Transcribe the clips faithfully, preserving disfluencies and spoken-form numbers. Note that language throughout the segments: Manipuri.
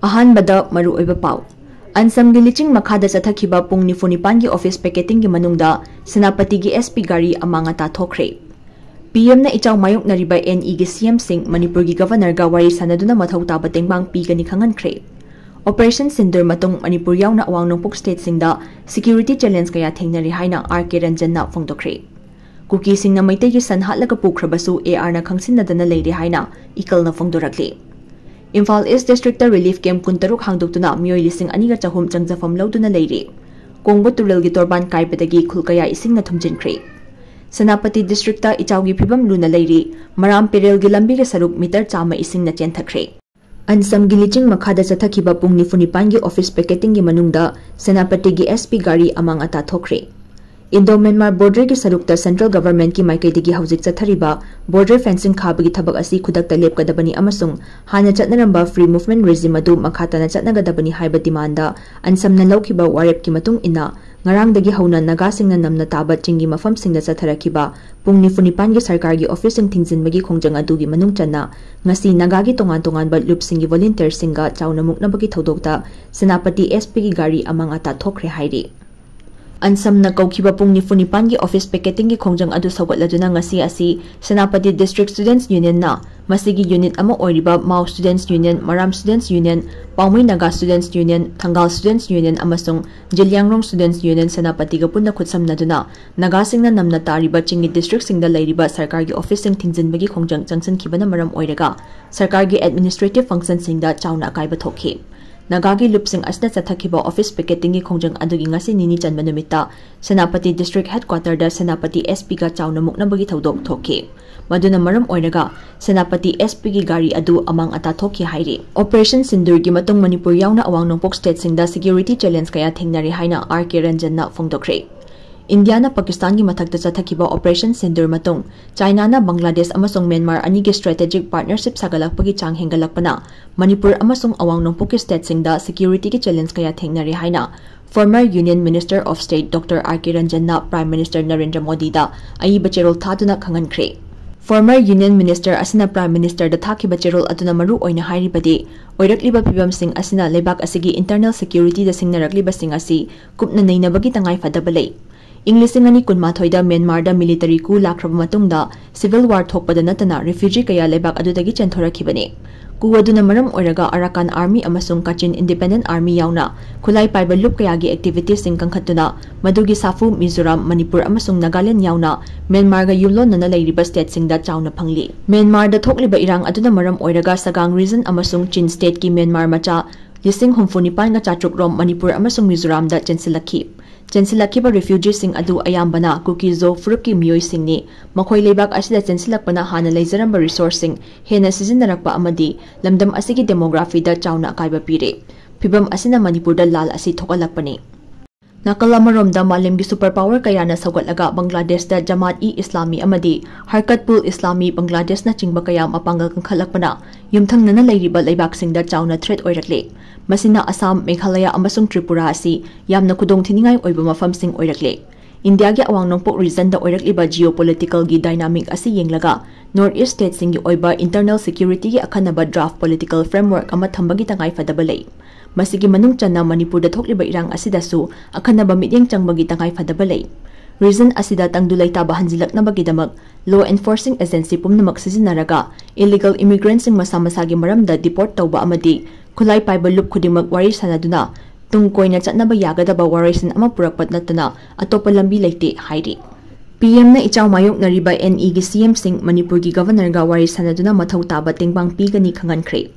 ꯑꯍꯥꯟꯕꯗ ꯃꯔꯨꯑꯣꯏꯕ ꯄꯥꯎ꯫ ꯑꯟꯁꯝꯒꯤ ꯂꯤꯆꯤꯡ ꯃꯈꯥꯗ ꯆꯠꯊꯈꯤꯕ ꯄꯨꯡ ꯅꯤꯐꯨ ꯅꯤꯄꯥꯟꯒꯤ office picketingꯒꯤ ꯃꯅꯨꯡꯗ ꯁꯦꯅꯥꯄꯇꯤꯒꯤ SP ꯒꯥꯔꯤ ꯑꯃꯥꯡ ꯑꯇꯥ ꯊꯣꯛꯈ꯭ꯔꯦ꯫ PMꯅ ꯏꯆꯥꯎ ꯃꯥꯌꯣꯛꯅꯔꯤꯕ NEꯒꯤ CMꯁꯤꯡ ꯃꯅꯤꯄꯨꯔꯒꯤ Governorꯒ ꯋꯥꯔꯤ ꯁꯥꯟꯅꯗꯨꯅ ꯃꯊꯧ ꯇꯥꯕ ꯇꯦꯡꯕꯥꯡ ꯄꯤꯒꯅꯤ ꯈꯪꯍꯟꯈ꯭ꯔꯦ꯫ Operation ꯁꯤꯟꯗꯨꯔ ꯃꯇꯨꯡ ꯃꯅꯤꯄꯨꯔ ꯌꯥꯎꯅ ꯑꯋꯥꯡ ꯅꯣꯡꯄꯣꯛ stateꯁꯤꯡꯗ security challenge ꯀꯌꯥ ꯊꯦꯡꯅꯔꯤ ꯍꯥꯏꯅ R K ꯔꯟꯖꯟꯅ ꯐꯣꯡꯗꯣꯛꯈ꯭ꯔꯦ꯫ ꯀꯨꯀꯤꯁꯤꯡꯅ ꯃꯩꯇꯩꯒꯤ ꯁꯟ ꯍꯥꯠꯂꯒ ꯄꯨꯈ꯭ꯔꯕꯁꯨ ARꯅ ꯈꯪꯁꯤꯟꯅꯗꯅ ꯂꯩꯔꯦ ꯍꯥꯏꯅ ꯏꯀꯜꯅ ꯐꯣꯡꯗꯣꯔꯛꯂꯤ꯫ ꯏꯝꯐꯥꯜ East Districtꯇ relief camp ꯀꯨꯟꯇꯔꯨꯛ ꯍꯥꯡꯗꯣꯛꯇꯨꯅ ꯃꯤꯑꯣꯏ ꯂꯤꯁꯤꯡ ꯑꯅꯤꯒ ꯆꯍꯨꯝ ꯆꯪꯖꯐꯝ ꯂꯧꯗꯨꯅ ꯂꯩꯔꯤ꯫ ꯀꯣꯡꯕ ꯇꯨꯔꯦꯜꯒꯤ ꯇꯣꯔꯕꯥꯟ ꯀꯥꯏꯕꯗꯒꯤ ꯈꯨꯜ ꯀꯌꯥ ꯏꯁꯤꯡꯅ ꯊꯨꯝꯖꯤꯟꯈ꯭ꯔꯦ꯫ ꯁꯦꯅꯥꯄꯇꯤ Districtꯇ ꯏꯆꯥꯎꯒꯤ ꯐꯤꯕꯝ ꯂꯨꯅ ꯂꯩꯔꯤ꯫ ꯃꯔꯥꯝ ꯄꯦꯔꯦꯜꯒꯤ ꯂꯝꯕꯤꯒꯤ ꯁꯔꯨꯛ meter ꯆꯥꯝꯃ ꯏꯁꯤꯡꯅ ꯆꯦꯟꯊꯈ꯭ꯔꯦ꯫ ꯑꯟꯁꯝꯒꯤ ꯂꯤꯆꯤꯡ ꯃꯈꯥꯗ ꯆꯠꯊꯈꯤꯕ ꯄꯨꯡ ꯅꯤꯐꯨ ꯅꯤꯄꯥꯟꯒꯤ office picketingꯒꯤ ꯃꯅꯨꯡꯗ ꯁꯦꯅꯥꯄꯇꯤꯒꯤ SP ꯒꯥꯔꯤ ꯑꯃꯥꯡ ꯑꯇꯥ ꯊꯣꯛꯈ꯭ꯔꯦ꯫ Indo Myanmar borderꯒꯤ ꯁꯔꯨꯛꯇ central governmentꯀꯤ ꯃꯥꯏꯀꯩꯗꯒꯤ ꯍꯧꯖꯤꯛ ꯆꯠꯊꯔꯤꯕ border fencing ꯈꯥꯕꯒꯤ ꯊꯕꯛ ꯑꯁꯤ ꯈꯨꯗꯛꯇ ꯂꯦꯞꯀꯗꯕꯅꯤ ꯑꯃꯁꯨꯡ ꯍꯥꯟꯅ ꯆꯠꯅꯔꯝꯕ free movement regime ꯑꯗꯨ ꯃꯈꯥ ꯇꯥꯅ ꯆꯠꯅꯒꯗꯕꯅꯤ ꯍꯥꯏꯕ demandꯗ ꯑꯟꯁꯝꯅ ꯂꯧꯈꯤꯕ ꯋꯥꯔꯦꯞꯀꯤ ꯃꯇꯨꯡ ꯏꯟꯅ ꯉꯔꯥꯡꯗꯒꯤ ꯍꯧꯅ ꯅꯥꯒꯥꯁꯤꯡꯅ ꯅꯝꯅ ꯇꯥꯕ ꯆꯤꯡꯒꯤ ꯃꯐꯝꯁꯤꯡꯗ ꯆꯠꯊꯔꯛꯈꯤꯕ ꯄꯨꯡ ꯅꯤꯐꯨ ꯅꯤꯄꯥꯟꯒꯤ ꯁꯔꯀꯥꯔꯒꯤ officeꯁꯤꯡ ꯊꯤꯡꯖꯤꯟꯕꯒꯤ ꯈꯣꯡꯖꯪ ꯑꯗꯨꯒꯤ ꯃꯅꯨꯡ ꯆꯟꯅ ꯉꯁꯤ ꯅꯥꯒꯥꯒꯤ ꯇꯣꯉꯥꯟ ꯇꯣꯉꯥꯟꯕ ꯂꯨꯞꯁꯤꯡꯒꯤ volunteerꯁꯤꯡꯒ ꯆꯥꯎꯅ ꯃꯨꯛꯅꯕꯒꯤ ꯊꯧꯗꯣꯛꯇ ꯁꯦꯅꯥꯄꯇꯤ SPꯒꯤ ꯒꯥꯔꯤ ꯑꯃꯥꯡ ꯑꯇꯥ ꯊꯣꯛꯈ꯭ꯔꯦ ꯍꯥꯏꯔꯤ꯫ ꯑꯟꯁꯝꯅ ꯀꯧꯈꯤꯕ ꯄꯨꯡ ꯅꯤꯐꯨ ꯅꯤꯄꯥꯟꯒꯤ office picketingꯒꯤ ꯈꯣꯡꯖꯪ ꯑꯗꯨ ꯁꯧꯒꯠꯂꯗꯨꯅ ꯉꯁꯤ ꯑꯁꯤ ꯁꯦꯅꯥꯄꯇꯤ District Students Unionꯅ ꯃꯁꯤꯒꯤ unit ꯑꯃ ꯑꯣꯏꯔꯤꯕ Mao Students Union, Maram Students Union, ꯄꯥꯎꯃꯩ Naga Students Union, ꯊꯪꯒꯥꯜ Students Union ꯑꯃꯁꯨꯡ ꯖꯤꯂꯤꯌꯥꯡꯔꯣꯡ Students Union ꯁꯦꯅꯥꯄꯇꯤꯒ ꯄꯨꯟꯅ ꯈꯨꯠꯁꯝꯅꯗꯨꯅ ꯅꯥꯒꯥꯁꯤꯡꯅ ꯅꯝꯅ ꯇꯥꯔꯤꯕ ꯆꯤꯡꯒꯤ districtꯁꯤꯡꯗ ꯂꯩꯔꯤꯕ ꯁꯔꯀꯥꯔꯒꯤ officeꯁꯤꯡ ꯊꯤꯡꯖꯤꯟꯕꯒꯤ ꯈꯣꯡꯖꯪ ꯆꯪꯁꯤꯟꯈꯤꯕꯅ ꯃꯔꯝ ꯑꯣꯏꯔꯒ ꯁꯔꯀꯥꯔꯒꯤ administrative functionꯁꯤꯡꯗ ꯆꯥꯎꯅ ꯑꯀꯥꯏꯕ ꯊꯣꯛꯈꯤ꯫ ꯅꯥꯒꯥꯒꯤ ꯂꯨꯞꯁꯤꯡ ꯑꯁꯤꯅ ꯆꯠꯊꯈꯤꯕ office picketingꯒꯤ ꯈꯣꯡꯖꯪ ꯑꯗꯨꯒꯤ ꯉꯁꯤ ꯅꯤꯅꯤ ꯆꯟꯕ ꯅꯨꯃꯤꯠꯇ ꯁꯦꯅꯥꯄꯇꯤ District Headquarterꯗ ꯁꯦꯅꯥꯄꯇꯤ SPꯒ ꯆꯥꯎꯅ ꯃꯨꯛꯅꯕꯒꯤ ꯊꯧꯗꯣꯛ ꯊꯣꯛꯈꯤ꯫ ꯃꯗꯨꯅ ꯃꯔꯝ ꯑꯣꯏꯔꯒ ꯁꯦꯅꯥꯄꯇꯤ SPꯒꯤ ꯒꯥꯔꯤ ꯑꯗꯨ ꯑꯃꯥꯡ ꯑꯇꯥ ꯊꯣꯛꯈꯤ ꯍꯥꯏꯔꯤ꯫ Operation ꯁꯤꯟꯗꯨꯔꯒꯤ ꯃꯇꯨꯡ ꯃꯅꯤꯄꯨꯔ ꯌꯥꯎꯅ ꯑꯋꯥꯡ ꯅꯣꯡꯄꯣꯛ stateꯁꯤꯡꯗ security challenge ꯀꯌꯥ ꯊꯦꯡꯅꯔꯤ ꯍꯥꯏꯅ R K ꯔꯟꯖꯟꯅ ꯐꯣꯡꯗꯣꯛꯈ꯭ꯔꯦ꯫ ꯏꯟꯗꯤꯌꯥꯅ ꯄꯥꯀꯤꯁꯇꯥꯟꯒꯤ ꯃꯊꯛꯇ ꯆꯠꯊꯈꯤꯕ Operation ꯁꯤꯟꯗꯨꯔ ꯃꯇꯨꯡ ꯆꯥꯏꯅꯥꯅ ꯕꯪꯒ꯭ꯂꯥꯗꯦꯁ ꯑꯃꯁꯨꯡ ꯃ꯭ꯌꯥꯟꯃꯥꯔ ꯑꯅꯤꯒꯤ strategic partnership ꯁꯥꯒꯠꯂꯛꯄꯒꯤ ꯆꯥꯡ ꯍꯦꯟꯒꯠꯂꯛꯄꯅ ꯃꯅꯤꯄꯨꯔ ꯑꯃꯁꯨꯡ ꯑꯋꯥꯡ ꯅꯣꯡꯄꯣꯛꯀꯤ stateꯁꯤꯡꯗ securityꯒꯤ challenge ꯀꯌꯥ ꯊꯦꯡꯅꯔꯤ ꯍꯥꯏꯅ former Union Minister of State Doctor R K ꯔꯟꯖꯟꯅ Prime Minister Narendra ꯃꯣꯗꯤꯗ ꯑꯏꯕ ꯆꯦꯔꯣꯜ ꯊꯥꯗꯨꯅ ꯈꯪꯍꯟꯈ꯭ꯔꯦ꯫ Former Union Minister ꯑꯁꯤꯅ Prime Ministerꯗ ꯊꯥꯈꯤꯕ ꯆꯦꯔꯣꯜ ꯑꯗꯨꯅ ꯃꯔꯨ ꯑꯣꯏꯅ ꯍꯥꯏꯔꯤꯕꯗꯤ, ꯑꯣꯏꯔꯛꯂꯤꯕ ꯐꯤꯕꯝꯁꯤꯡ ꯑꯁꯤꯅ ꯂꯩꯕꯥꯛ ꯑꯁꯤꯒꯤ internal securityꯗ ꯁꯤꯡꯅꯔꯛꯂꯤꯕꯁꯤꯡ ꯑꯁꯤ ꯀꯨꯞꯅ ꯅꯩꯅꯕꯒꯤ ꯇꯉꯥꯏ ꯐꯗꯕ ꯂꯩ꯫ ꯏꯪ ꯂꯤꯁꯤꯡ ꯑꯅꯤ ꯀꯨꯟꯃꯥꯊꯣꯏꯗ ꯃ꯭ꯌꯥꯟꯃꯥꯔꯗ military coup ꯂꯥꯛꯈ꯭ꯔꯕ ꯃꯇꯨꯡꯗ civil war ꯊꯣꯛꯄꯗ ꯅꯠꯇꯅ refugee ꯀꯌꯥ ꯂꯩꯕꯥꯛ ꯑꯗꯨꯗꯒꯤ ꯆꯦꯟꯊꯣꯔꯛꯈꯤꯕꯅꯤ꯫ Coup ꯑꯗꯨꯅ ꯃꯔꯝ ꯑꯣꯏꯔꯒ Arakan Army ꯑꯃꯁꯨꯡ Kachin Independent Army ꯌꯥꯎꯅ ꯈꯨꯠꯂꯥꯏ ꯄꯥꯏꯕ ꯂꯨꯞ ꯀꯌꯥꯒꯤ activityꯁꯤꯡ ꯀꯟꯈꯠꯇꯨꯅ ꯃꯗꯨꯒꯤ ꯁꯥꯐꯨ ꯃꯤꯖꯣꯔꯥꯝ, ꯃꯅꯤꯄꯨꯔ ꯑꯃꯁꯨꯡ ꯅꯥꯒꯥꯂꯦꯟ ꯌꯥꯎꯅ ꯃ꯭ꯌꯥꯟꯃꯥꯔꯒ ꯌꯨꯝꯂꯣꯟꯅꯅ ꯂꯩꯔꯤꯕ stateꯁꯤꯡꯗ ꯆꯥꯎꯅ ꯐꯪꯂꯤ꯫ ꯃ꯭ꯌꯥꯟꯃꯥꯔꯗ ꯊꯣꯛꯂꯤꯕ ꯏꯔꯥꯡ ꯑꯗꯨꯅ ꯃꯔꯝ ꯑꯣꯏꯔꯒ Sagaing region ꯑꯃꯁꯨꯡ Chin stateꯀꯤ ꯃ꯭ꯌꯥꯟꯃꯥꯔ ꯃꯆꯥ ꯂꯤꯁꯤꯡ ꯍꯨꯝꯐꯨ ꯅꯤꯄꯥꯟꯒ ꯆꯥꯇ꯭ꯔꯨꯛ ꯔꯣꯝ ꯃꯅꯤꯄꯨꯔ ꯑꯃꯁꯨꯡ ꯃꯤꯖꯣꯔꯥꯝꯗ ꯆꯦꯟꯁꯤꯜꯂꯛꯈꯤ꯫ ꯆꯦꯟꯁꯤꯜꯂꯛꯈꯤꯕ refugeeꯁꯤꯡ ꯑꯗꯨ ꯑꯌꯥꯝꯕꯅ ꯀꯨꯀꯤ-ꯖꯣ ꯐꯨꯔꯨꯞꯀꯤ ꯃꯤꯑꯣꯏꯁꯤꯡꯅꯤ꯫ ꯃꯈꯣꯏ ꯂꯩꯕꯥꯛ ꯑꯁꯤꯗ ꯆꯦꯟꯁꯤꯜꯂꯛꯄꯅ ꯍꯥꯟꯅ ꯂꯩꯖꯔꯝꯕ resourceꯁꯤꯡ ꯍꯦꯟꯅ ꯁꯤꯖꯤꯟꯅꯔꯛꯄ ꯑꯃꯗꯤ ꯂꯝꯗꯝ ꯑꯁꯤꯒꯤ demographyꯗ ꯆꯥꯎꯅ ꯑꯀꯥꯏꯕ ꯄꯤꯔꯦ꯫ ꯐꯤꯚꯝ ꯑꯁꯤꯅ ꯃꯅꯤꯄꯨꯔꯗ ꯂꯥꯜ ꯑꯁꯤ ꯊꯣꯛꯍꯜꯂꯛꯄꯅꯤ꯫ ꯅꯥꯀꯜ ꯑꯃꯔꯣꯝꯗ, ꯃꯥꯂꯦꯝꯒꯤ super power ꯀꯌꯥꯅ ꯁꯧꯒꯠꯂꯒ ꯕꯪꯒ꯭ꯂꯥꯗꯦꯁꯇ Jamaat-e-Islami ꯑꯃꯗꯤ Harkat-ul-Islami Bangladesh-ꯅꯆꯤꯡꯕ ꯀꯌꯥ ꯃꯄꯥꯡꯒꯜ ꯀꯟꯈꯠꯂꯛꯄꯅ ꯌꯨꯝꯊꯪꯅꯅ ꯂꯩꯔꯤꯕ ꯂꯩꯕꯥꯛꯁꯤꯡꯗ ꯆꯥꯎꯅ threat ꯑꯣꯏꯔꯛꯂꯦ꯫ ꯃꯁꯤꯅ ꯑꯁꯥꯝ, ꯃꯦꯘꯥꯂꯌꯥ ꯑꯃꯁꯨꯡ ꯇ꯭ꯔꯤꯄꯨꯔꯥ ꯑꯁꯤ ꯌꯥꯝꯅ ꯈꯨꯗꯣꯡꯊꯤꯅꯤꯡꯉꯥꯏ ꯑꯣꯏꯕ ꯃꯐꯝꯁꯤꯡ ꯑꯣꯏꯔꯛꯂꯦ꯫ ꯏꯟꯗꯤꯌꯥꯒꯤ ꯑꯋꯥꯡ ꯅꯣꯡꯄꯣꯛ regionꯗ ꯑꯣꯏꯔꯛꯂꯤꯕ geopoliticalꯒꯤ dynamic ꯑꯁꯤ ꯌꯦꯡꯂꯒ, North East stateꯁꯤꯡꯒꯤ ꯑꯣꯏꯕ internal securityꯒꯤ ꯑꯈꯟꯅꯕ draft political framework ꯑꯃ ꯊꯝꯕꯒꯤ ꯇꯉꯥꯏ ꯐꯗꯕ ꯂꯩ꯫ ꯃꯁꯤꯒꯤ ꯃꯅꯨꯡ ꯆꯟꯅ ꯃꯅꯤꯄꯨꯔꯗ ꯊꯣꯛꯂꯤꯕ ꯏꯔꯥꯡ ꯑꯁꯤꯗꯁꯨ ꯑꯈꯟꯅꯕ ꯃꯤꯠꯌꯦꯡ ꯆꯪꯕꯒꯤ ꯇꯉꯥꯏ ꯐꯗꯕ ꯂꯩ꯫ Region ꯑꯁꯤꯗ ꯇꯪꯗꯨ ꯂꯩꯇꯥꯕ ꯍꯟꯖꯤꯜꯂꯛꯅꯕꯒꯤꯗꯃꯛ law enforcing agency ꯄꯨꯝꯅꯃꯛ ꯁꯤꯖꯤꯟꯅꯔꯒ illegal immigrantꯁꯤꯡ ꯃꯁꯥ ꯃꯁꯥꯒꯤ ꯃꯔꯝꯗ deport ꯇꯧꯕ ꯑꯃꯗꯤ ꯈꯨꯠꯂꯥꯏ ꯄꯥꯏꯕ ꯂꯨꯞ ꯈꯨꯗꯤꯡꯃꯛ ꯋꯥꯔꯤ ꯁꯥꯅꯗꯨꯅ ꯇꯨꯡ ꯀꯣꯏꯅ ꯆꯠꯅꯕ ꯌꯥꯒꯗꯕ ꯋꯥꯔꯣꯏꯁꯤꯟ ꯑꯃ ꯄꯨꯔꯛꯄ ꯅꯠꯇꯅ ꯑꯇꯣꯞꯄ ꯂꯝꯕꯤ ꯂꯩꯇꯦ ꯍꯥꯏꯔꯤ꯫ PMꯅ ꯏꯆꯥꯎ ꯃꯥꯌꯣꯛꯅꯔꯤꯕ NEꯒꯤ CMꯁꯤꯡ ꯃꯅꯤꯄꯨꯔꯒꯤ Governorꯒ ꯋꯥꯔꯤ ꯁꯥꯅꯗꯨꯅ ꯃꯊꯧ ꯇꯥꯕ ꯇꯦꯡꯕꯥꯡ ꯄꯤꯒꯅꯤ ꯈꯪꯍꯟꯈ꯭ꯔꯦ꯫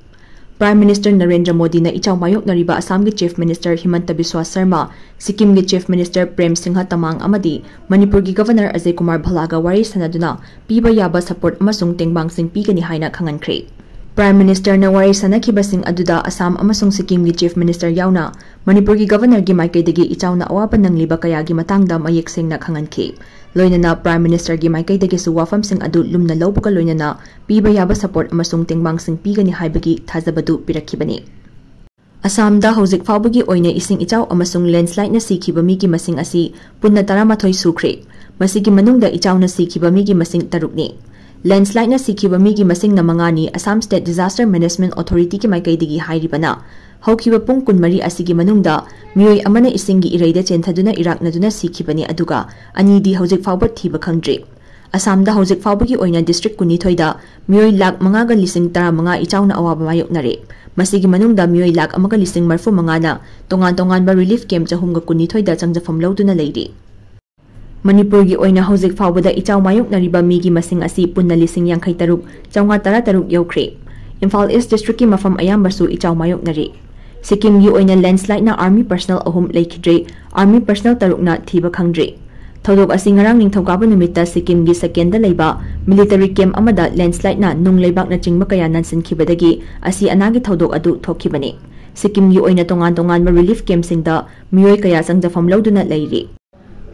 Prime Minister ꯅꯔꯦꯟꯗ꯭ꯔ ꯃꯣꯗꯤꯅ ꯏꯆꯥꯎ ꯃꯥꯌꯣꯛꯅꯔꯤꯕ ꯑꯁꯥꯝꯒꯤ Chief Minister ꯍꯤꯃꯟꯇ ꯕꯤꯁ꯭ꯋꯥ ꯁꯔꯃ, ꯁꯤꯛꯀꯤꯝꯒꯤ Chief Minister ꯄ꯭ꯔꯦꯝ ꯁꯤꯡꯍ ꯇꯃꯥꯡ ꯑꯃꯗꯤ ꯃꯅꯤꯄꯨꯔꯒꯤ Governor ꯑꯖꯌ ꯀꯨꯃꯥꯔ ꯚꯜꯂꯥꯒ ꯋꯥꯔꯤ ꯁꯥꯅꯗꯨꯅ ꯄꯤꯕ ꯌꯥꯕ support ꯑꯃꯁꯨꯡ ꯇꯦꯡꯕꯥꯡꯁꯤꯡ ꯄꯤꯒꯅꯤ ꯍꯥꯏꯅ ꯈꯪꯍꯟꯈ꯭ꯔꯦ꯫ Prime Ministerꯅ ꯋꯥꯔꯤ ꯁꯥꯅꯈꯤꯕꯁꯤꯡ ꯑꯗꯨꯗ ꯑꯁꯥꯝ ꯑꯃꯁꯨꯡ ꯁꯤꯛꯀꯤꯝꯒꯤ Chief Minister ꯌꯥꯎꯅ ꯃꯅꯤꯄꯨꯔꯒꯤ Governorꯒꯤ ꯃꯥꯏꯀꯩꯗꯒꯤ ꯏꯆꯥꯎꯅ ꯑꯋꯥꯕ ꯅꯪꯂꯤꯕ ꯀꯌꯥꯒꯤ ꯃꯇꯥꯡꯗ ꯃꯌꯦꯛ ꯁꯦꯡꯅ ꯈꯪꯍꯟꯈꯤ꯫ ꯂꯣꯏꯅꯅ Prime Ministerꯒꯤ ꯃꯥꯏꯀꯩꯗꯒꯤꯁꯨ ꯋꯥꯐꯝꯁꯤꯡ ꯑꯗꯨ ꯂꯨꯝꯅ ꯂꯧꯕꯒ ꯂꯣꯏꯅꯅ ꯄꯤꯕ ꯌꯥꯕ support ꯑꯃꯁꯨꯡ ꯇꯦꯡꯕꯥꯡꯁꯤꯡ ꯄꯤꯒꯅꯤ ꯍꯥꯏꯕꯒꯤ ꯊꯥꯖꯕꯗꯨ ꯄꯤꯔꯛꯈꯤꯕꯅꯤ꯫ ꯑꯁꯥꯝꯗ ꯍꯧꯖꯤꯛ ꯐꯥꯎꯕꯒꯤ ꯑꯣꯏꯅ ꯏꯁꯤꯡ ꯏꯆꯥꯎ ꯑꯃꯁꯨꯡ landslideꯅ ꯁꯤꯈꯤꯕ ꯃꯤꯒꯤ ꯃꯁꯤꯡ ꯑꯁꯤ ꯄꯨꯟꯅ ꯇꯔꯥꯃꯥꯊꯣꯏ ꯁꯨꯈ꯭ꯔꯦ꯫ ꯃꯁꯤꯒꯤ ꯃꯅꯨꯡꯗ ꯏꯆꯥꯎꯅ ꯁꯤꯈꯤꯕ ꯃꯤꯒꯤ ꯃꯁꯤꯡ ꯇꯔꯨꯛꯅꯤ꯫ ꯂꯦꯟꯁ꯭ꯂꯥꯏꯗꯅ ꯁꯤꯈꯤꯕ ꯃꯤꯒꯤ ꯃꯁꯤꯡꯅ ꯃꯉꯥꯅꯤ꯫ ꯑꯁꯥꯝ ꯁ꯭ꯇꯦꯠ ꯗꯤꯖꯥꯁꯇꯔ ꯃꯦꯅꯦꯖꯃꯦꯟꯠ ꯑꯣꯊꯣꯔꯤꯇꯤꯒꯤ ꯃꯥꯏꯀꯩꯗꯒꯤ ꯍꯥꯏꯔꯤꯕꯅ, ꯍꯧꯈꯤꯕ ꯄꯨꯡ ꯀꯨꯟꯃꯔꯤ ꯑꯁꯤꯒꯤ ꯃꯅꯨꯡꯗ ꯃꯤꯑꯣꯏ ꯑꯃꯅ ꯏꯁꯤꯡꯒꯤ ꯏꯔꯩꯗ ꯆꯦꯟꯊꯗꯨꯅ ꯏꯔꯥꯛꯅꯗꯨꯅ ꯁꯤꯈꯤꯕꯅꯤ, ꯑꯗꯨꯒ ꯑꯅꯤꯗꯤ ꯍꯧꯖꯤꯛ ꯐꯥꯎꯕ ꯊꯤꯕ ꯈꯪꯗ꯭ꯔꯤ꯫ ꯑꯁꯥꯝꯗ ꯍꯧꯖꯤꯛ ꯐꯥꯎꯕꯒꯤ ꯑꯣꯏꯅ ꯗꯤꯁꯇ꯭ꯔꯤꯛ ꯀꯨꯟꯅꯤꯊꯣꯏꯗ ꯃꯤꯑꯣꯏ ꯂꯥꯈ ꯃꯉꯥꯒ ꯂꯤꯁꯤꯡ ꯇꯔꯥꯃꯉꯥ ꯏꯆꯥꯎꯅ ꯑꯋꯥꯕ ꯃꯥꯌꯣꯛꯅꯔꯦ꯫ ꯃꯁꯤꯒꯤ ꯃꯅꯨꯡꯗ ꯃꯤꯑꯣꯏ ꯂꯥꯈ ꯑꯃꯒ ꯂꯤꯁꯤꯡ ꯃꯔꯤꯐꯨ ꯃꯉꯥꯅ ꯇꯣꯉꯥꯟ ꯇꯣꯉꯥꯟꯕ ꯔꯤꯂꯤꯐ ꯀꯦꯝꯞ ꯆꯍꯨꯝꯒ ꯀꯨꯟꯅꯤꯊꯣꯏꯗ ꯆꯪꯖꯐꯝ ꯂꯧꯗꯨꯅ ꯂꯩꯔꯤ꯫ ꯃꯅꯤꯄꯨꯔꯒꯤ ꯑꯣꯏꯅ ꯍꯧꯖꯤꯛ ꯐꯥꯎꯕꯗ ꯏꯆꯥꯎ ꯃꯥꯌꯣꯛꯅꯔꯤꯕ ꯃꯤꯒꯤ ꯃꯁꯤꯡ ꯑꯁꯤ ꯄꯨꯟꯅ ꯂꯤꯁꯤꯡ ꯌꯥꯡꯈꯩ ꯇꯔꯨꯛ, ꯆꯥꯝꯃꯉꯥ ꯇꯔꯥ ꯇꯔꯨꯛ ꯌꯧꯈ꯭ꯔꯦ꯫ ꯏꯝꯐꯥꯜ ꯏꯁ ꯗꯤꯁꯇ꯭ꯔꯤꯛꯀꯤ ꯃꯐꯝ ꯑꯌꯥꯝꯕꯁꯨ ꯏꯆꯥꯎ ꯃꯥꯌꯣꯛꯅꯔꯤ꯫ ꯁꯤꯛꯀꯤꯝꯒꯤ ꯑꯣꯏꯅ ꯂꯦꯟꯁ꯭ꯂꯥꯏꯗꯅ ꯑꯥꯔꯃꯤ ꯄꯔꯁꯅꯦꯜ ꯑꯍꯨꯝ ꯂꯩꯈꯤꯗ꯭ꯔꯦ꯫ ꯑꯥꯔꯃꯤ ꯄꯔꯁꯅꯦꯜ ꯇꯔꯨꯛꯅ ꯊꯤꯕ ꯈꯪꯗ꯭ꯔꯤ꯫ ꯊꯧꯗꯣꯛ ꯑꯁꯤ ꯉꯔꯥꯡ ꯅꯤꯡꯊꯧꯀꯥꯕ ꯅꯨꯃꯤꯠꯇ ꯁꯤꯛꯀꯤꯝꯒꯤ ꯁꯀꯦꯟꯗ ꯂꯩꯕ ꯃꯤꯂꯤꯇꯔꯤ ꯀꯦꯝꯞ ꯑꯃꯗ ꯂꯦꯟꯁ꯭ꯂꯥꯏꯗꯅ ꯅꯨꯡ ꯂꯩꯕꯥꯛꯅꯆꯤꯡꯕ ꯀꯌꯥ ꯅꯥꯟꯁꯤꯟꯈꯤꯕꯗꯒꯤ ꯑꯁꯤ ꯑꯅꯥꯒꯤ ꯊꯧꯗꯣꯛ ꯑꯗꯨ ꯊꯣꯛꯈꯤꯕꯅꯤ꯫ ꯁꯤꯛꯀꯤꯝꯒꯤ ꯑꯣꯏꯅ ꯇꯣꯉꯥꯟ ꯇꯣꯉꯥꯟꯕ ꯔꯤꯂꯤꯐ ꯀꯦꯝꯞꯁꯤꯡꯗ ꯃꯤꯑꯣꯏ ꯀꯌꯥ ꯆꯪꯖꯐꯝ ꯂꯧꯗꯨꯅ ꯂꯩꯔꯤ꯫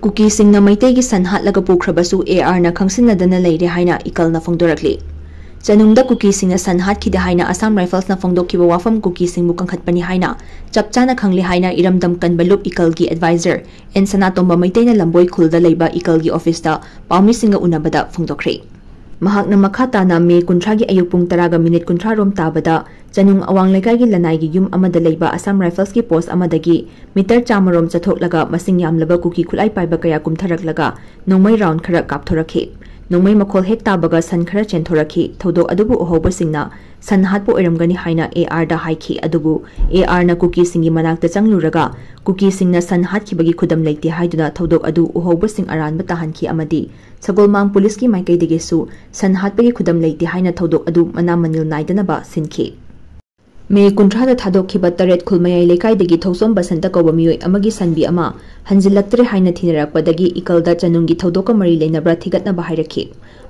ꯀꯨꯀꯤꯁꯤꯡꯅ ꯃꯩꯇꯩꯒꯤ ꯁꯟ ꯍꯥꯠꯂꯒ ꯄꯨꯈ꯭ꯔꯕꯁꯨ ꯑꯦ ꯑꯥꯔꯅ ꯈꯪꯁꯤꯟꯅꯗꯅ ꯂꯩꯔꯦ ꯍꯥꯏꯅ ꯏꯀꯜꯅ ꯐꯣꯡꯗꯣꯔꯛꯂꯤ꯫ ꯆꯅꯨꯡꯗ ꯀꯨꯀꯤꯁꯤꯡꯅ ꯁꯟ ꯍꯥꯠꯈꯤꯗꯦ ꯍꯥꯏꯅ ꯑꯁꯥꯝ ꯔꯥꯏꯐꯜꯁꯅ ꯐꯣꯡꯗꯣꯛꯈꯤꯕ ꯋꯥꯐꯝ ꯀꯨꯀꯤꯁꯤꯡꯕꯨ ꯀꯟꯈꯠꯄꯅꯤ ꯍꯥꯏꯅ ꯆꯞ ꯆꯥꯅ ꯈꯪꯂꯦ ꯍꯥꯏꯅ ꯏꯔꯝꯗꯝ ꯀꯟꯕ ꯂꯨꯞ ꯏꯀꯜꯒꯤ ꯑꯦꯗꯚꯥꯏꯖꯔ ꯑꯦꯟ ꯁꯅꯥꯇꯣꯝꯕ ꯃꯩꯇꯩꯅ ꯂꯝꯕꯣꯏ ꯈꯨꯜꯗ ꯂꯩꯕ ꯏꯀꯜꯒꯤ ꯑꯣꯐꯤꯁꯇ ꯄꯥꯎꯃꯤꯁꯤꯡꯒ ꯎꯅꯕꯗ ꯐꯣꯡꯗꯣꯛꯈ꯭ꯔꯦ꯫ ꯃꯍꯥꯛꯅ ꯃꯈꯥ ꯇꯥꯅ ꯃꯦ ꯀꯨꯟꯊ꯭ꯔꯥꯒꯤ ꯑꯌꯨꯛ ꯄꯨꯡ ꯇꯔꯥꯒ ꯃꯤꯅꯤꯠ ꯀꯨꯟꯊ꯭ꯔꯥ ꯔꯣꯝ ꯇꯥꯕꯗ ꯆꯅꯨꯡ ꯑꯋꯥꯡ ꯂꯩꯀꯥꯏꯒꯤ ꯂꯅꯥꯏꯒꯤ ꯌꯨꯝ ꯑꯃꯗ ꯂꯩꯕ ꯑꯁꯥꯝ ꯔꯥꯏꯐꯜꯁꯀꯤ ꯄꯣꯁ ꯑꯃꯗꯒꯤ ꯃꯤꯇꯔ ꯆꯥꯝꯃꯔꯣꯝ ꯆꯠꯊꯣꯛꯂꯒ ꯃꯁꯤꯡ ꯌꯥꯝꯂꯕ ꯀꯨꯀꯤ ꯈꯨꯠꯂꯥꯏ ꯄꯥꯏꯕ ꯀꯌꯥ ꯀꯨꯝꯊꯔꯛꯂꯒ ꯅꯣꯡꯃꯩ ꯔꯥꯎꯟ ꯈꯔ ꯀꯥꯞꯊꯣꯔꯛꯈꯤ꯫ ꯅꯣꯡꯃꯩ ꯃꯈꯣꯜ ꯍꯦꯛ ꯇꯥꯕꯒ ꯁꯟ ꯈꯔ ꯆꯦꯟꯊꯣꯔꯛꯈꯤ꯫ ꯊꯧꯗꯣꯛ ꯑꯗꯨꯕꯨ ꯎꯍꯧꯕꯁꯤꯡꯅ ꯁꯟ ꯍꯥꯠꯄ ꯑꯣꯏꯔꯝꯒꯅꯤ ꯍꯥꯏꯅ ꯑꯦ ꯑꯥꯔꯗ ꯍꯥꯏꯈꯤ꯫ ꯑꯗꯨꯕꯨ ꯑꯦ ꯑꯥꯔꯅ ꯀꯨꯀꯤꯁꯤꯡꯒꯤ ꯃꯅꯥꯛꯇ ꯆꯪꯂꯨꯔꯒ ꯀꯨꯀꯤꯁꯤꯡꯅ ꯁꯟ ꯍꯥꯠꯈꯤꯕꯒꯤ ꯈꯨꯗꯝ ꯂꯩꯇꯦ ꯍꯥꯏꯗꯨꯅ ꯊꯧꯗꯣꯛ ꯑꯗꯨ ꯎꯍꯧꯕꯁꯤꯡ ꯑꯔꯥꯟꯕ ꯇꯥꯍꯟꯈꯤ ꯑꯃꯗꯤ ꯁꯒꯣꯜꯃꯥꯡ ꯄꯨꯂꯤꯁꯀꯤ ꯃꯥꯏꯀꯩꯗꯒꯤꯁꯨ ꯁꯟ ꯍꯥꯠꯄꯒꯤ ꯈꯨꯗꯝ ꯂꯩꯇꯦ ꯍꯥꯏꯅ ꯊꯧꯗꯣꯛ ꯑꯗꯨ ꯃꯅꯥ ꯃꯅꯤꯜ ꯅꯥꯏꯗꯅꯕ ꯁꯤꯟꯈꯤ꯫ ꯃꯦ ꯀꯨꯟꯊ꯭ꯔꯥꯗ ꯊꯥꯗꯣꯛꯈꯤꯕ ꯇꯔꯦꯠ ꯈꯨꯜ ꯃꯌꯥꯏ ꯂꯩꯀꯥꯏꯗꯒꯤ ꯊꯧꯁꯣꯝ ꯕꯁꯟꯇ ꯀꯧꯕ ꯃꯤꯑꯣꯏ ꯑꯃꯒꯤ ꯁꯟꯕꯤ ꯑꯃ ꯍꯟꯖꯤꯜꯂꯛꯇ꯭ꯔꯦ ꯍꯥꯏꯅ ꯊꯤꯅꯔꯛꯄꯗꯒꯤ ꯏꯀꯜꯗ ꯆꯅꯨꯡꯒꯤ ꯊꯧꯗꯣꯛꯀ ꯃꯔꯤ ꯂꯩꯅꯕ꯭ꯔꯥ ꯊꯤꯒꯠꯅꯕ ꯍꯥꯏꯔꯛꯈꯤ꯫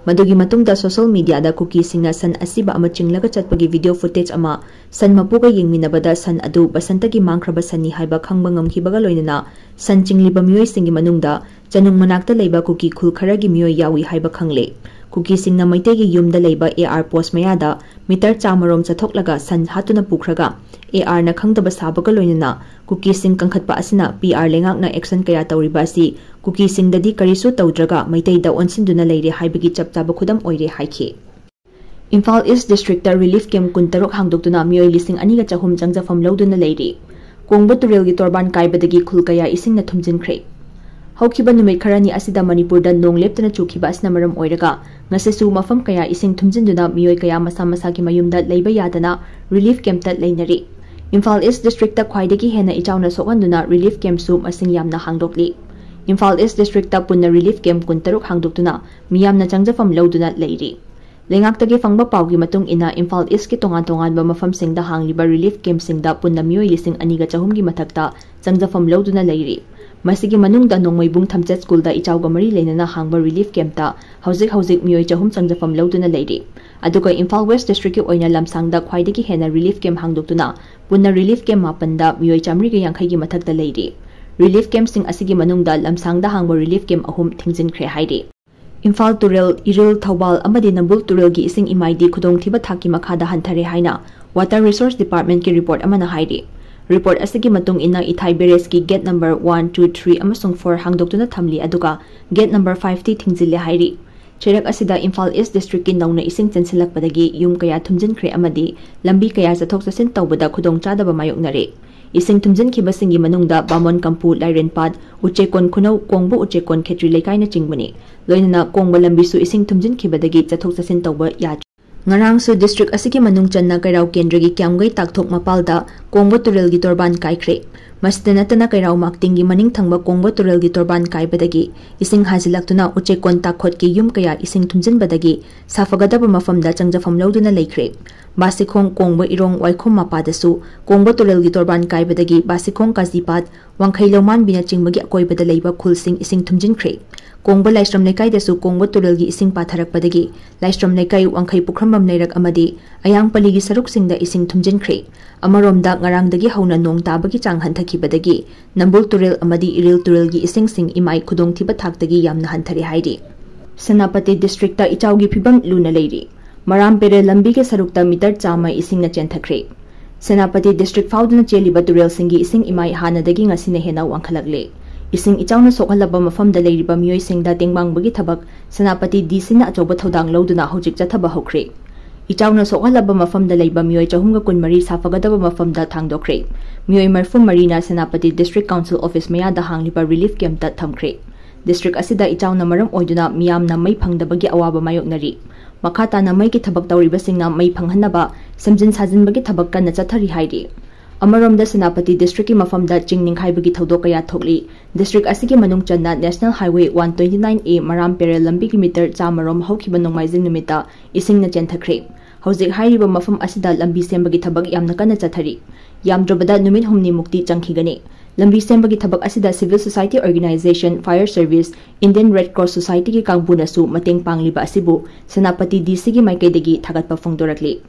ꯃꯗꯨꯒꯤ ꯃꯇꯨꯡꯗ ꯁꯣꯁꯦꯜ ꯃꯤꯗꯤꯌꯥꯗ ꯀꯨꯀꯤꯁꯤꯡꯅ ꯁꯟ ꯑꯁꯤꯕ ꯑꯃ ꯆꯤꯡꯂꯒ ꯆꯠꯄꯒꯤ ꯚꯤꯗꯤꯑꯣ ꯐꯨꯇꯦꯖ ꯑꯃ ꯁꯟ ꯃꯄꯨꯒ ꯌꯦꯡꯃꯤꯟꯅꯕꯗ ꯁꯟ ꯑꯗꯨ ꯕꯁꯟꯇꯒꯤ ꯃꯥꯡꯈ꯭ꯔꯕ ꯁꯟꯅꯤ ꯍꯥꯏꯕ ꯈꯪꯕ ꯉꯝꯈꯤꯕꯒ ꯂꯣꯏꯅꯅ ꯁꯟ ꯆꯤꯡꯂꯤꯕ ꯃꯤꯑꯣꯏꯁꯤꯡꯒꯤ ꯃꯅꯨꯡꯗ ꯆꯅꯨꯡ ꯃꯅꯥꯛꯇ ꯂꯩꯕ ꯀꯨꯀꯤ ꯈꯨꯜ ꯈꯔꯒꯤ ꯃꯤꯑꯣꯏ ꯌꯥꯎꯏ ꯍꯥꯏꯕ ꯈꯪꯂꯦ꯫ ꯀꯨꯀꯤꯁꯤꯡꯅ ꯃꯩꯇꯩꯒꯤ ꯌꯨꯝꯗ ꯂꯩꯕ AR post ꯃꯌꯥꯗ meter ꯆꯥꯃꯔꯣꯝ ꯆꯠꯊꯣꯛꯂꯒ ꯁꯟ ꯍꯥꯠꯇꯨꯅ ꯄꯨꯈ꯭ꯔꯒ ARꯅ ꯈꯪꯗꯕ ꯁꯥꯕꯒ ꯂꯣꯏꯅꯅ ꯀꯨꯀꯤꯁꯤꯡ ꯀꯟꯈꯠꯄ ꯑꯁꯤꯅ PR ꯂꯩꯉꯥꯛꯅ action ꯀꯌꯥ ꯇꯧꯔꯤꯕ ꯑꯁꯤ ꯀꯨꯀꯤꯁꯤꯡꯗꯗꯤ ꯀꯔꯤꯁꯨ ꯇꯧꯗ꯭ꯔꯒ ꯃꯩꯇꯩꯗ ꯑꯣꯟꯁꯤꯟꯗꯨꯅ ꯂꯩꯔꯦ ꯍꯥꯏꯕꯒꯤ ꯆꯞ ꯆꯥꯕ ꯈꯨꯗꯝ ꯑꯣꯏꯔꯦ ꯍꯥꯏꯈꯤ꯫ ꯏꯝꯐꯥꯜ East Districtꯇ relief camp ꯀꯨꯟꯇꯔꯨꯛ ꯍꯥꯡꯗꯣꯛꯇꯨꯅ ꯃꯤꯑꯣꯏ ꯂꯤꯁꯤꯡ ꯑꯅꯤꯒ ꯆꯍꯨꯝ ꯆꯪꯖꯐꯝ ꯂꯧꯗꯨꯅ ꯂꯩꯔꯤ꯫ ꯀꯣꯡꯕ ꯇꯨꯔꯦꯜꯒꯤ ꯇꯣꯔꯕꯥꯟ ꯀꯥꯏꯕꯗꯒꯤ ꯈꯨꯜ ꯀꯌꯥ ꯏꯁꯤꯡꯅ ꯊꯨꯝꯖꯤꯟꯈ꯭ꯔꯦ꯫ ꯍꯧꯈꯤꯕ ꯅꯨꯃꯤꯠ ꯈꯔꯅꯤ ꯑꯁꯤꯗ ꯃꯅꯤꯄꯨꯔꯗ ꯅꯣꯡ ꯂꯦꯞꯇꯅ ꯆꯨꯈꯤꯕ ꯑꯁꯤꯅ ꯃꯔꯝ ꯑꯣꯏꯔꯒ ꯉꯁꯤꯁꯨ ꯃꯐꯝ ꯀꯌꯥ ꯏꯁꯤꯡ ꯊꯨꯝꯖꯤꯟꯗꯨꯅ ꯃꯤꯑꯣꯏ ꯀꯌꯥ ꯃꯁꯥ ꯃꯁꯥꯒꯤ ꯃꯌꯨꯝꯗ ꯂꯩꯕ ꯌꯥꯗꯅ relief campꯇ ꯂꯩꯅꯔꯤ꯫ ꯏꯝꯐꯥꯜ East Districtꯇ ꯈ꯭ꯋꯥꯏꯗꯒꯤ ꯍꯦꯟꯅ ꯏꯆꯥꯎꯅ ꯁꯣꯛꯍꯟꯗꯨꯅ relief campꯁꯨ ꯃꯁꯤꯡ ꯌꯥꯝꯅ ꯍꯥꯡꯗꯣꯛꯂꯤ꯫ ꯏꯝꯐꯥꯜ East Districtꯇ ꯄꯨꯟꯅ relief camp ꯀꯨꯟꯇꯔꯨꯛ ꯍꯥꯡꯗꯣꯛꯇꯨꯅ ꯃꯤꯌꯥꯝꯅ ꯆꯪꯖꯐꯝ ꯂꯧꯗꯨꯅ ꯂꯩꯔꯤ꯫ ꯂꯩꯉꯥꯛꯇꯒꯤ ꯐꯪꯕ ꯄꯥꯎꯒꯤ ꯃꯇꯨꯡ ꯏꯟꯅ, ꯏꯝꯐꯥꯜ Eastꯀꯤ ꯇꯣꯉꯥꯟ ꯇꯣꯉꯥꯟꯕ ꯃꯐꯝꯁꯤꯡꯗ ꯍꯥꯡꯂꯤꯕ relief campꯁꯤꯡꯗ ꯄꯨꯟꯅ ꯃꯤꯑꯣꯏ ꯂꯤꯁꯤꯡ ꯑꯅꯤꯒ ꯆꯍꯨꯝꯒꯤ ꯃꯊꯛꯇ ꯆꯪꯖꯐꯝ ꯂꯧꯗꯨꯅ ꯂꯩꯔꯤ꯫ ꯃꯁꯤꯒꯤ ꯃꯅꯨꯡꯗ ꯅꯣꯡꯃꯩꯕꯨꯡ ꯊꯝꯆꯦꯠ ꯁ꯭ꯀꯨꯜꯗ ꯏꯆꯥꯎꯒ ꯃꯔꯤ ꯂꯩꯅꯅ ꯍꯥꯡꯕ relief campꯇ ꯍꯧꯖꯤꯛ ꯍꯧꯖꯤꯛ ꯃꯤꯑꯣꯏ ꯆꯍꯨꯝ ꯆꯪꯖꯐꯝ ꯂꯧꯗꯨꯅ ꯂꯩꯔꯤ꯫ ꯑꯗꯨꯒ ꯏꯝꯐꯥꯜ West Districtꯀꯤ ꯑꯣꯏꯅ ꯂꯝꯁꯥꯡꯗ ꯈ꯭ꯋꯥꯏꯗꯒꯤ ꯍꯦꯟꯅ relief camp ꯍꯥꯡꯗꯣꯛꯇꯨꯅ ꯄꯨꯟꯅ relief camp ꯃꯥꯄꯟꯗ ꯃꯤꯑꯣꯏ ꯆꯥꯃꯔꯤꯒ ꯌꯥꯡꯈꯩꯒꯤ ꯃꯊꯛꯇ ꯂꯩꯔꯤ꯫ Relief campꯁꯤꯡ ꯑꯁꯤꯒꯤ ꯃꯅꯨꯡꯗ ꯂꯝꯁꯥꯡꯗ ꯍꯥꯡꯕ relief camp ꯑꯍꯨꯝ ꯊꯤꯡꯖꯤꯟꯈ꯭ꯔꯦ ꯍꯥꯏꯔꯤ꯫ ꯏꯝꯐꯥꯜ ꯇꯨꯔꯦꯜ, ꯏꯔꯤꯜ, ꯊꯧꯕꯥꯜ ꯑꯃꯗꯤ ꯅꯝꯕꯨꯜ ꯇꯨꯔꯦꯜꯒꯤ ꯏꯁꯤꯡ ꯏꯃꯥꯏꯗꯤ ꯈꯨꯗꯣꯡꯊꯤꯕ ꯊꯥꯛꯀꯤ ꯃꯈꯥꯗ ꯍꯟꯊꯔꯦ ꯍꯥꯏꯅ Water Resource Departmentꯀꯤ report ꯑꯃꯅ ꯍꯥꯏꯔꯤ꯫ Report ꯑꯁꯤꯒꯤ ꯃꯇꯨꯡ ꯏꯟꯅ, ꯏꯊꯥꯏ barrageꯀꯤ gate number one, two, three ꯑꯃꯁꯨꯡ four ꯍꯥꯡꯗꯣꯛꯇꯨꯅ ꯊꯝꯂꯤ, ꯑꯗꯨꯒ gate number fiveꯇꯤ ꯊꯤꯡꯖꯤꯜꯂꯦ ꯍꯥꯏꯔꯤ꯫ ꯆꯩꯔꯛ ꯑꯁꯤꯗ ꯏꯝꯐꯥꯜ East Districtꯀꯤ ꯅꯧꯅ ꯏꯁꯤꯡ ꯆꯦꯟꯁꯤꯜꯂꯛꯄꯗꯒꯤ ꯌꯨꯝ ꯀꯌꯥ ꯊꯨꯝꯖꯤꯟꯈ꯭ꯔꯦ ꯑꯃꯗꯤ ꯂꯝꯕꯤ ꯀꯌꯥ ꯆꯠꯊꯣꯛ ꯆꯠꯁꯤꯟ ꯇꯧꯕꯗ ꯈꯨꯗꯣꯡꯆꯥꯗꯕ ꯃꯥꯌꯣꯛꯅꯔꯦ꯫ ꯏꯁꯤꯡ ꯊꯨꯝꯖꯤꯟꯈꯤꯕꯁꯤꯡꯒꯤ ꯃꯅꯨꯡꯗ ꯕꯥꯃꯣꯟ ꯀꯝꯄꯨ, ꯂꯥꯏꯔꯦꯟꯄꯥꯠ, ꯎꯆꯦꯛꯀꯣꯟ ꯈꯨꯅꯧ, ꯀꯣꯡꯕ ꯎꯆꯦꯛꯀꯣꯟ ꯈꯦꯇ꯭ꯔꯤ ꯂꯩꯀꯥꯏꯅꯆꯤꯡꯕꯅꯤ꯫ ꯂꯣꯏꯅꯅ ꯀꯣꯡꯕ ꯂꯝꯕꯤꯁꯨ ꯏꯁꯤꯡ ꯊꯨꯝꯖꯤꯟꯈꯤꯕꯗꯒꯤ ꯆꯠꯊꯣꯛ ꯆꯠꯁꯤꯟ ꯇꯧꯕ ꯌꯥꯗ꯭ꯔꯦ꯫ ꯉꯔꯥꯡꯁꯨ district ꯑꯁꯤꯒꯤ ꯃꯅꯨꯡ ꯆꯟꯅ ꯀꯩꯔꯥꯎ ꯀꯦꯟꯗ꯭ꯔꯒꯤ ꯀ꯭ꯌꯥꯝꯒꯩ ꯇꯥꯛꯊꯣꯛ ꯃꯄꯥꯜꯗ ꯀꯣꯡꯕ ꯇꯨꯔꯦꯜꯒꯤ ꯇꯣꯔꯕꯥꯟ ꯀꯥꯏꯈ꯭ꯔꯦ꯫ ꯃꯁꯤꯗ ꯅꯠꯇꯅ ꯀꯩꯔꯥꯎ ꯃꯥꯛꯇꯤꯡꯒꯤ ꯃꯅꯤꯡ ꯊꯪꯕ ꯀꯣꯡꯕ ꯇꯨꯔꯦꯜꯒꯤ ꯇꯣꯔꯕꯥꯟ ꯀꯥꯏꯕꯗꯒꯤ ꯏꯁꯤꯡ ꯍꯥꯏꯖꯤꯜꯂꯛꯇꯨꯅ ꯎꯆꯦꯛꯀꯣꯟ ꯇꯥꯛꯈꯣꯠꯀꯤ ꯌꯨꯝ ꯀꯌꯥ ꯏꯁꯤꯡ ꯊꯨꯝꯖꯤꯟꯕꯗꯒꯤ ꯁꯥꯐꯒꯗꯕ ꯃꯐꯝꯗ ꯆꯪꯖꯐꯝ ꯂꯧꯗꯨꯅ ꯂꯩꯈ꯭ꯔꯦ꯫ ꯕꯥꯁꯤꯈꯣꯡ, ꯀꯣꯡꯕ ꯏꯔꯣꯡ, ꯋꯥꯏꯈꯣꯝ ꯃꯄꯥꯗꯁꯨ ꯀꯣꯡꯕ ꯇꯨꯔꯦꯜꯒꯤ ꯇꯣꯔꯕꯥꯟ ꯀꯥꯏꯕꯗꯒꯤ ꯕꯥꯁꯤꯈꯣꯡ, ꯀꯥꯖꯤꯄꯥꯠ, ꯋꯥꯡꯈꯩ ꯂꯧꯃꯥꯟꯕꯤꯅꯆꯤꯡꯕꯒꯤ ꯑꯀꯣꯏꯕꯗ ꯂꯩꯕ ꯈꯨꯜꯁꯤꯡ ꯏꯁꯤꯡ ꯊꯨꯝꯖꯤꯟꯈ꯭ꯔꯦ꯫ ꯀꯣꯡꯕ ꯂꯥꯏꯁ꯭ꯔꯝ ꯂꯩꯀꯥꯏꯗꯁꯨ ꯀꯣꯡꯕ ꯇꯨꯔꯦꯜꯒꯤ ꯏꯁꯤꯡ ꯄꯥꯊꯔꯛꯄꯗꯒꯤ ꯂꯥꯏꯁ꯭ꯔꯝ ꯂꯩꯀꯥꯏ, ꯋꯥꯡꯈꯩ ꯄꯨꯈ꯭ꯔꯝꯕꯝ ꯂꯩꯔꯛ ꯑꯃꯗꯤ ꯑꯌꯥꯡꯄꯜꯂꯤꯒꯤ ꯁꯔꯨꯛꯁꯤꯡꯗ ꯏꯁꯤꯡ ꯊꯨꯝꯖꯤꯟꯈ꯭ꯔꯦ꯫ ꯑꯃꯔꯣꯝꯗ, ꯉꯔꯥꯡꯗꯒꯤ ꯍꯧꯅ ꯅꯣꯡ ꯇꯥꯕꯒꯤ ꯆꯥꯡ ꯍꯟꯊꯈꯤꯕꯗꯒꯤ ꯅꯝꯕꯨꯜ ꯇꯨꯔꯦꯜ ꯑꯃꯗꯤ ꯏꯔꯤꯜ ꯇꯨꯔꯦꯜꯒꯤ ꯏꯁꯤꯡꯁꯤꯡ ꯏꯃꯥꯏ ꯈꯨꯗꯣꯡꯊꯤꯕ ꯊꯥꯛꯇꯒꯤ ꯌꯥꯝꯅ ꯍꯟꯊꯔꯦ ꯍꯥꯏꯔꯤ꯫ ꯁꯦꯅꯥꯄꯇꯤ ꯗꯤꯁꯇ꯭ꯔꯤꯛꯇ ꯏꯆꯥꯎꯒꯤ ꯐꯤꯕꯝ ꯂꯨꯅ ꯂꯩꯔꯤ꯫ ꯃꯔꯥꯝ ꯄꯦꯔꯦ ꯂꯝꯕꯤꯒꯤ ꯁꯔꯨꯛꯇ ꯃꯤꯇꯔ ꯆꯥꯝꯃ ꯏꯁꯤꯡꯅ ꯆꯦꯟꯊꯈ꯭ꯔꯦ꯫ ꯁꯦꯅꯥꯄꯇꯤ ꯗꯤꯁꯇ꯭ꯔꯤꯛ ꯐꯥꯎꯗꯨꯅ ꯆꯦꯜꯂꯤꯕ ꯇꯨꯔꯦꯜꯁꯤꯡꯒꯤ ꯏꯁꯤꯡ ꯏꯃꯥꯏ ꯍꯥꯟꯅꯗꯒꯤ ꯉꯁꯤꯅ ꯍꯦꯟꯅ ꯋꯥꯡꯈꯠꯂꯛꯂꯦ꯫ ꯏꯁꯤꯡ ꯏꯆꯥꯎꯅ ꯁꯣꯛꯍꯜꯂꯕ ꯃꯐꯝꯗ ꯂꯩꯔꯤꯕ ꯃꯤꯑꯣꯏꯁꯤꯡꯗ ꯇꯦꯡꯕꯥꯡꯕꯒꯤ ꯊꯕꯛ ꯁꯦꯅꯥꯄꯇꯤ ꯗꯤ ꯁꯤꯅ ꯑꯆꯧꯕ ꯊꯧꯗꯥꯡ ꯂꯧꯗꯨꯅ ꯍꯧꯖꯤꯛ ꯆꯠꯊꯕ ꯍꯧꯈ꯭ꯔꯦ꯫ ꯏꯆꯥꯎꯅ ꯁꯣꯛꯍꯜꯂꯕ ꯃꯐꯝꯗ ꯂꯩꯕ ꯃꯤꯑꯣꯏ ꯆꯍꯨꯝꯒ ꯀꯨꯟꯃꯔꯤ ꯁꯥꯐꯒꯗꯕ ꯃꯐꯝꯗ ꯊꯥꯡꯗꯣꯛꯈ꯭ꯔꯦ꯫ ꯃꯤꯑꯣꯏ ꯃꯔꯤꯐꯨ ꯃꯔꯤꯅ ꯁꯦꯅꯥꯄꯇꯤ ꯗꯤꯁꯇ꯭ꯔꯤꯛ ꯀꯥꯎꯟꯁꯤꯜ ꯑꯣꯐꯤꯁ ꯃꯌꯥꯗ ꯍꯥꯡꯂꯤꯕ ꯔꯤꯂꯤꯐ ꯀꯦꯝꯞꯇ ꯊꯝꯈ꯭ꯔꯦ꯫ ꯗꯤꯁꯇ꯭ꯔꯤꯛ ꯑꯁꯤꯗ ꯏꯆꯥꯎꯅ ꯃꯔꯝ ꯑꯣꯏꯗꯨꯅ ꯃꯤꯌꯥꯝꯅ ꯃꯩ ꯐꯪꯗꯕꯒꯤ ꯑꯋꯥꯕ ꯃꯥꯌꯣꯛꯅꯔꯤ꯫ ꯃꯈꯥ ꯇꯥꯅ ꯃꯩꯒꯤ ꯊꯕꯛ ꯇꯧꯔꯤꯕꯁꯤꯡꯅ ꯃꯩ ꯐꯪꯍꯟꯅꯕ ꯁꯦꯝꯖꯤꯟ ꯁꯥꯖꯤꯟꯕꯒꯤ ꯊꯕꯛ ꯀꯟꯅ ꯆꯠꯊꯔꯤ ꯍꯥꯏꯔꯤ꯫ ꯑꯃꯔꯣꯝꯗ ꯁꯦꯅꯥꯄꯇꯤ ꯗꯤꯁꯇ꯭ꯔꯤꯛꯀꯤ ꯃꯐꯝꯗ ꯆꯤꯡ ꯅꯤꯡꯈꯥꯏꯕꯒꯤ ꯊꯧꯗꯣꯛ ꯀꯌꯥ ꯊꯣꯛꯂꯤ꯫ ꯗꯤꯁꯇ꯭ꯔꯤꯛ ꯑꯁꯤꯒꯤ ꯃꯅꯨꯡ ꯆꯟꯅ national highway one twenty nine A Maram Peren ꯂꯝꯕꯤꯒꯤ ꯃꯤꯇꯔ ꯆꯥꯝꯃꯔꯣꯝ ꯍꯧꯈꯤꯕ ꯅꯣꯡꯃꯥꯏꯖꯤꯡ ꯅꯨꯃꯤꯠꯇ ꯏꯁꯤꯡꯅ ꯆꯦꯟꯊꯈ꯭ꯔꯦ꯫ ꯍꯧꯖꯤꯛ ꯍꯥꯏꯔꯤꯕ ꯃꯐꯝ ꯑꯁꯤꯗ ꯂꯝꯕꯤ ꯁꯦꯝꯕꯒꯤ ꯊꯕꯛ ꯌꯥꯝꯅ ꯀꯟꯅ ꯆꯠꯊꯔꯤ꯫ ꯌꯥꯝꯗ꯭ꯔꯕꯗ ꯅꯨꯃꯤꯠ ꯍꯨꯝꯅꯤꯃꯨꯛꯇꯤ ꯆꯪꯈꯤꯒꯅꯤ꯫ ꯂꯝꯕꯤ ꯁꯦꯝꯕꯒꯤ ꯊꯕꯛ ꯑꯁꯤꯗ civil society organization, fire service, Indian Red Cross Society ꯒꯤ ꯀꯥꯡꯕꯨꯅꯁꯨ ꯃꯇꯦꯡ ꯄꯥꯡꯂꯤꯕ ꯑꯁꯤꯕꯨ ꯁꯦꯅꯥꯄꯇꯤ ꯗꯤ ꯁꯤꯒꯤ ꯃꯥꯏꯀꯩꯗꯒꯤ ꯊꯥꯒꯠꯄ ꯐꯣꯡꯗꯣꯔꯛꯂꯤ꯫